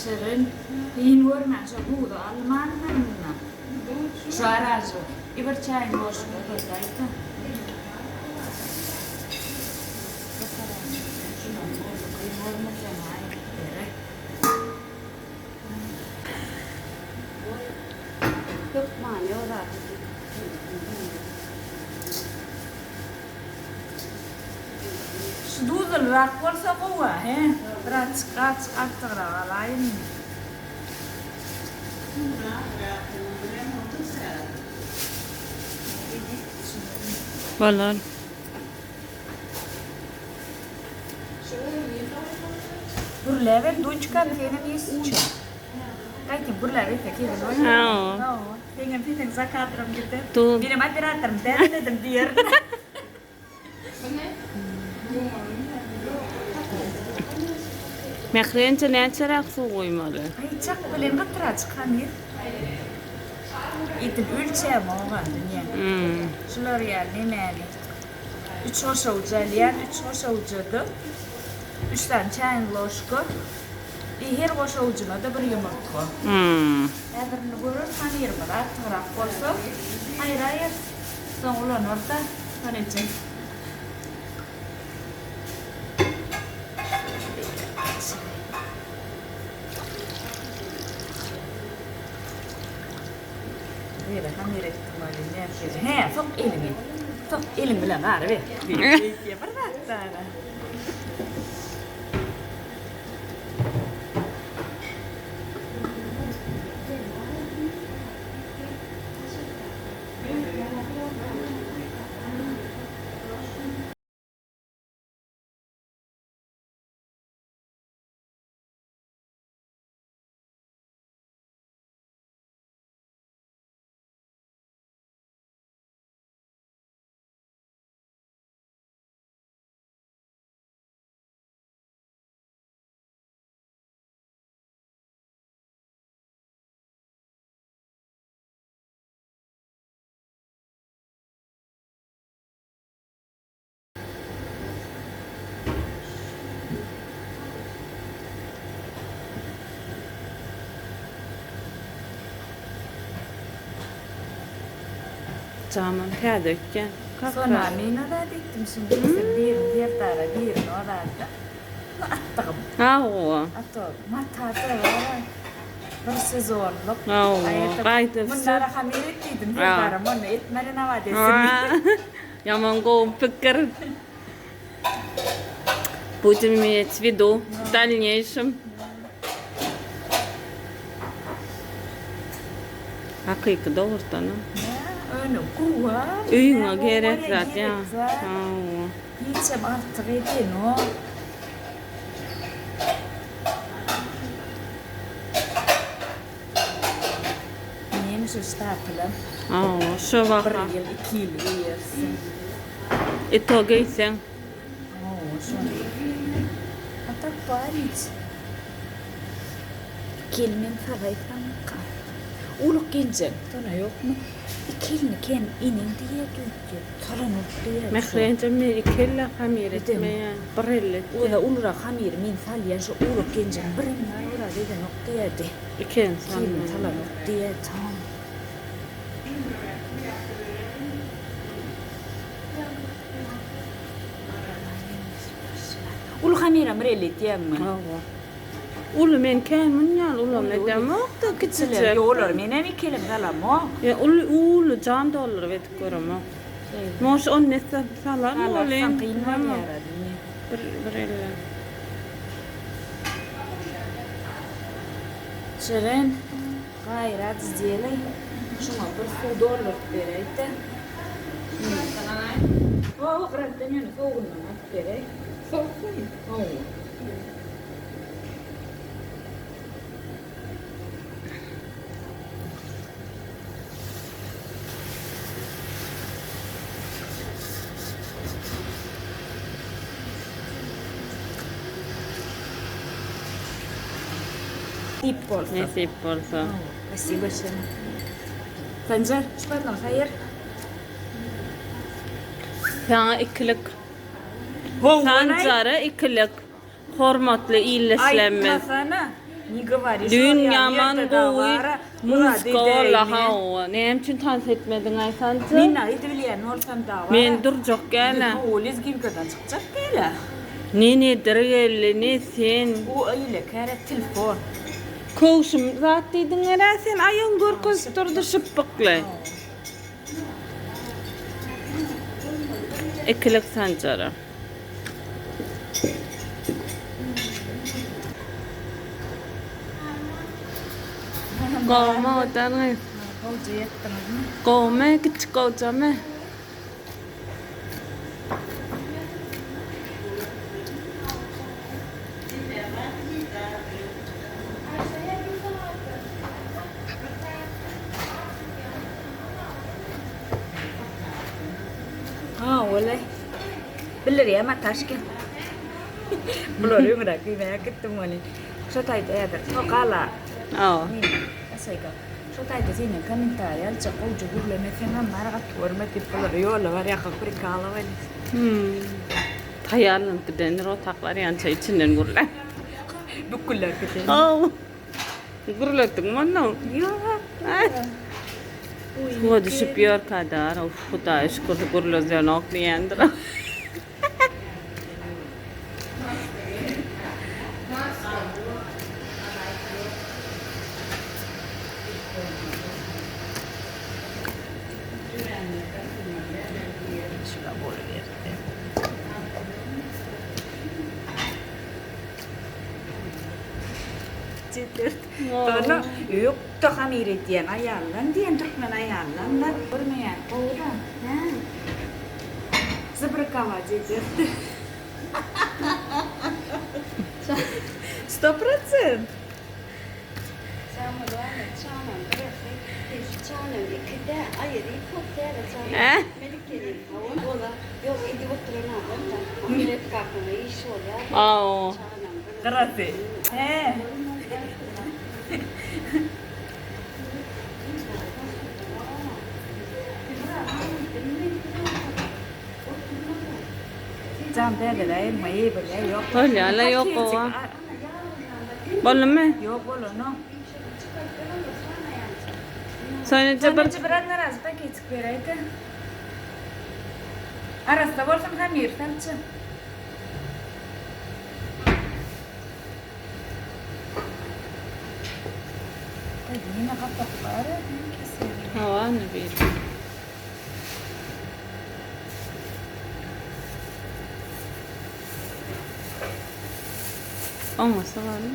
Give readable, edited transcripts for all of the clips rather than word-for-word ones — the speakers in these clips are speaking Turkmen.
Şirin, kyn görmän şo duzy almanmyň? Şu aražy i bir çaýyň bolşuna durdaýda. Şunam boldy, kyn görmeseň-aý, bere. Hökmany o zat. Şu duzlyrak bolsa gowy-a, he? Birazjyk azjyk artygrak alaýyn. Bolar. Gürläber Dunçkam senem ýesçi. Gaýtam gürläberse hezil bolýar. Hawa. Seňem sesiň za kadrym gider. Duz. Menem operatorym däl dedim diýerin. Mähri enje näçeräk suw guýmaly? Aý çak bilen gytyrajyk hamyr. Edil ölçämogam dünýä. Şular ýaly nemäni. Üç goşawuç alýan, üç goşawuja-da üç sany çaýyň ložka. I her goşawujyna-da bir ýumurtga. Häzir indi göreris hamyrymyz artygrak bolsa aýraýarys. Soň ulanarys-a Soneje. Beýle hamyr etdim welin nähili. Hä, sok eliňi. Sok eliň bilen garyber. Beýtýä bir zat dara. Jamam täze öýtýän. Sona men o zat etdim şindi diýsem birini Serdara birini o zada. Atdygym. Hawa. Ato matada bar. Bir sezonlyk. Hawa. Gaýdyp. Mundara hamyr et diýdim Serdara onda etmeli nabat etsin. Ýaman gowy pikir. Будем иметь в виду в дальнейшем. Hakyky dogrudanam. Öne gowy. Öýüňe gerek zat ýa. Hawa. Hiçem artyk edenok. Näme şu ştapylam? Hawa, şo Bir baha. ýyl, iki ýyl geýersiň. Ito geýseň. Hawa, şony. A tak bar hiç. Iki el men salaýsamka. Uluk geljek. Sona ýokmy? Iki elini kem eneň diýýär öýtýär. Salanok diýýär. Mähri enjem men iki elle hamyr etmeýän. Bir elle etýän. Oza ulurak hamyry men salýan şo uluk geljegiň birem bar oraz edenok diýýärdi. Iki elini Iki elini salanok diýýärdi. Uly hamyram bir elle etýäňmi? Hawa. Uly men kän munýan ulam edemok-da kiçijek. Ýok olary menem iki elim salamok. Ýa uly uly jam dolduryp edip göremok. Moş on nesse salar Salarsaň kyn bolýar-a diýme. Bir bir elle. Şirin, gaýrat sdelay, şuňa bir suw dolduryp beräý-de. Hawa, gratdan ýöne sowugyndan alyp beräý. Sowukmy? Hawa. Nesip bolsa. Nesip bolsa. Spasibo şirin. Sanjar, şu barmagy saýyr. Saňa ikilik. Sanjara ikilik. Hormatly ildeşlerimiz. Aýtmasana. Ne govori. Düýn ýaman gowy muzka boldy hawa. Näme üçin tans etmediňaý Sanjy? Men nädip bilýän bolsam dagy. Men durjak gäle. O lezginkadan çykjak gäle. Ne Nedir geldi, ne sen. O ile käre telefon. Köwşüm zat diýdiň gerä sen aýagyň görkezip durdy şypbykly. Ikilik Sanjara. Gowmy owadan gyz? Gowja ýetdiňizmi? Gowmy kiçjik gowjamy? Ha, olay. Bildirýär Mataşkin. Bular öňräk diýmäge gitdim welin. Şo taýda häzir şo gala. Hawa. Aşaýka. Şo taýda senden kommentariý aljak, gowja gürlemeseňem bar gaty görme diýip bulary ýola barýarka prikalowalis. Hmm. Taýýarlanyp gidendir otak barýança içinden gürläp. Bükgülläp giden. Hawa. Gürletdiňmi ondan? Ýok. Suwa düşüp ýörkä dar, of Hudaýa şükür gürlezenok diýendir. Şuna boluberdi. Ýöne ýok-da hamyr edýän aýallan diýen türkmen aýallan-da. Görmeýän gowy-da. Hä. Zybrykawaç ederdi. Sto prosent. Aw. Gyrasy. Hä. Jan dädeläýin maý bolýa ýok. Bolýa-la ýok gowa. Boldumy? Ýok bolanok. Soňunca bir Soňunca bir naraz paketik beräýdä. Arassa bolsun hamyr salça. Ýene gapak bar, keselim. Hawa, indi bir. Oňasy barmy?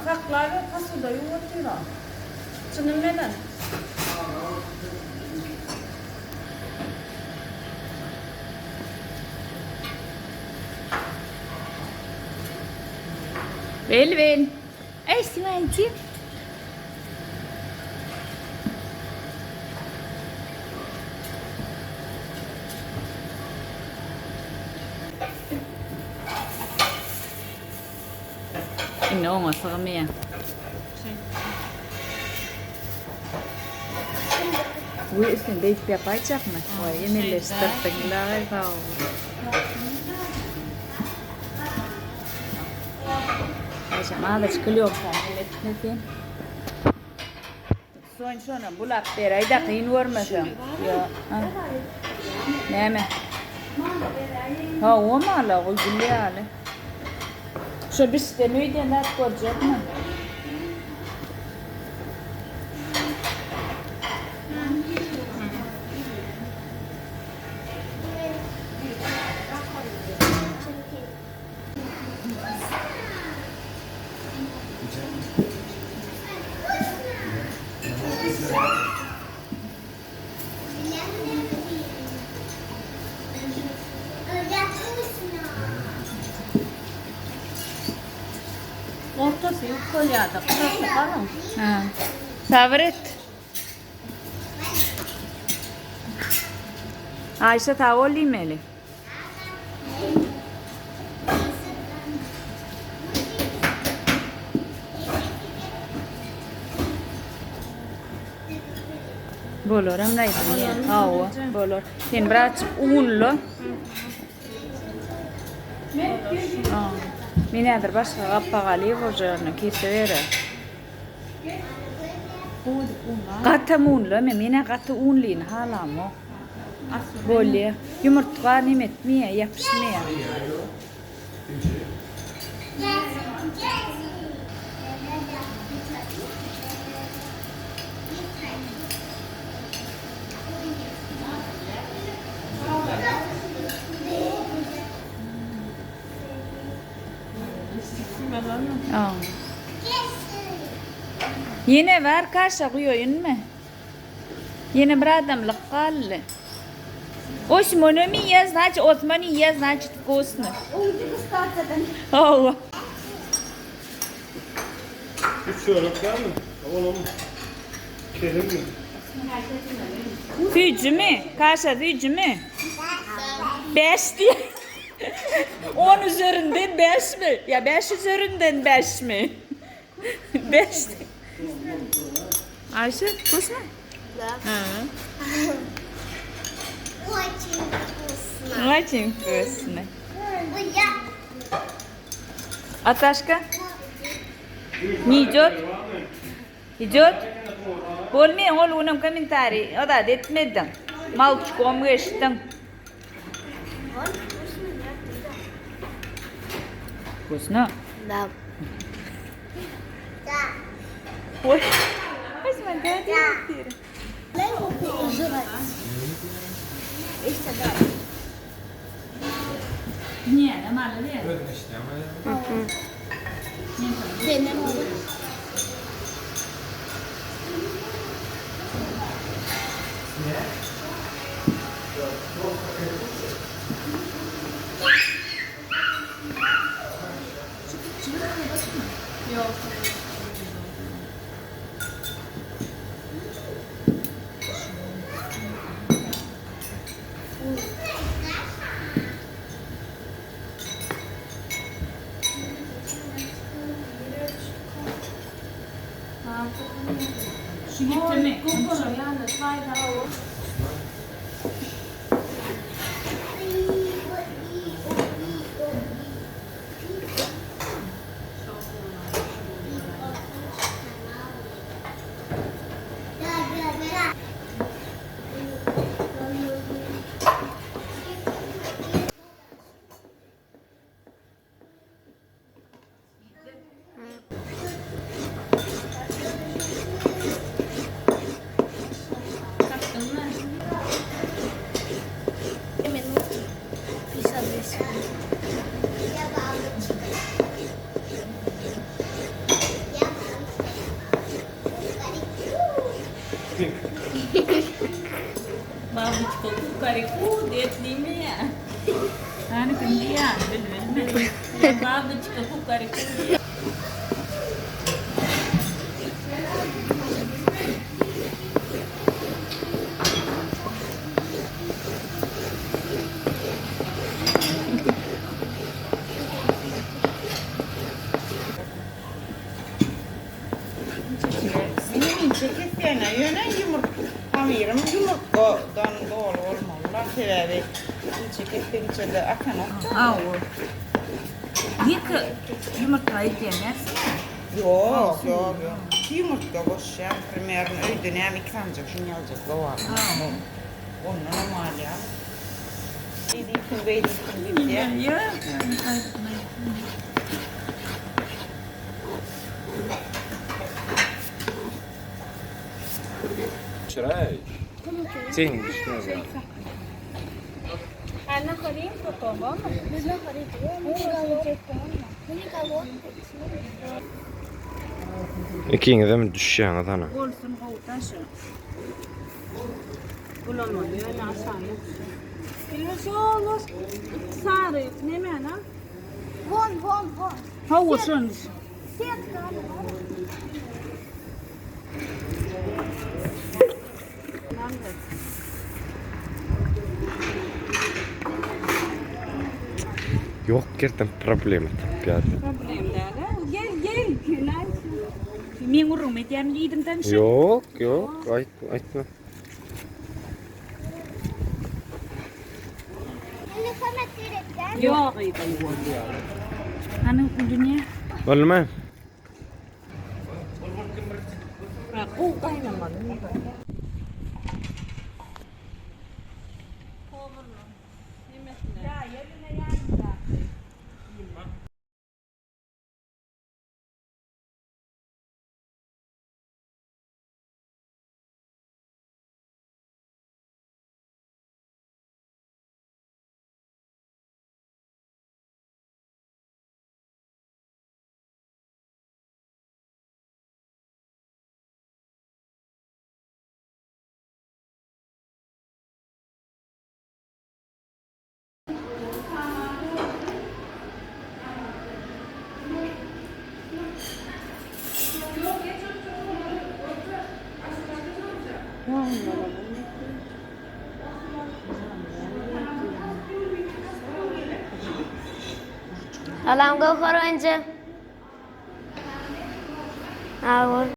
Saklaber posuda ýuwup otyr-a. Çynym bilen. Bel bel. Eý Simaýjyk. Indi oňa sygmaýar. Bu üstüni beýdip ýapaýjakmy? Waý, emeleşdirdiň-laý, sag bol. Aýşam, azajyk klýonka etmesin. Soň şonam bulap beräý-de, kyn görmeseň. Ýa, näme? Hawa, mala goý, gül ýaly. Şo bişden öýden zat görjekmi? Ortasy ýukalýar-da, gyrasy galyň. Ha. Sabyr et. Aýşe sag bol diýmeli. Bolar hem gaýdym. Hawa, bolar. Sen birazjyk unla. Men häzir başga gapba galyp ojagyny kesibere. Gatam unla men. Men-ä gaty unlyny halamok. Bolýa. Ýumurtga neme etmeýär, ýapyşmaýar. Ýene bar kaşa guýaýynmy? Ýene bir adamlyk galdy. Osmanam iýýär, значит, Osman iýýär, значит, wkusno. Hawa. Üç çörek dälmi? Olam kelimmi? Süýjümi? Kaşa süýjümi? Bäş diýýär. On üzerinden bäşmi? Ýa bäş üzerinden bäşmi? Bäş. Aýşe, wkusno? Да. Очень вкусно. Очень вкусно. Я Ataşka? Ne idет? Idет? Bolmaýan ol günüm kommentariý o zat etmediň. Malçkom geçdiň. Вот вкусно, да. Wkusno? Да. Да. Oý. Osman dädi. Дай жрать. Еще да. Ne, näme diýýär? Benim. Şu getirme. Да, да, да. Минуту 52 секунды. Я бабочка. Я бабочка. Babuçka kukariku diýip diýmeýär. Hany kim diýýär? Bilmedim. Babuçka kukariku. Menem inçe kesýän-ä, ýöne ýumurt hamyrym ýumurtgadan doly bolmaly-la, sebäbi inçe kesdigiçe-de atanok-da. Hawa. Ýeke ýumurtga edýäňäs-ä? Ýok, ýok, ýok. Iki ýumurtga goşýan, primerno öýde näme iki sanjak şuny ýaljak zowal. Ondanam alýan. Beý diýipsiň, beý diýipsiň diýip. Ýok. Çyraý. Sen düşmez. Ikiňizem düşýäňiz ana. Bolsun gowy daşy. Bulamaly ýöne aşany. Bilmiş olur. Sary, näme ana? Вон, вон, вон. Hawa şony. Ýok ýerden problema tapýar. Problem däl-ä. Gel, gel. Men gürrüňimi edýän iýdimden şu. Ýok, ýok, aýt, aýtma. Ýok. Hany dünýä. Bolmy? Gowy gaýnamaly. Salam Göwher önce. Aw.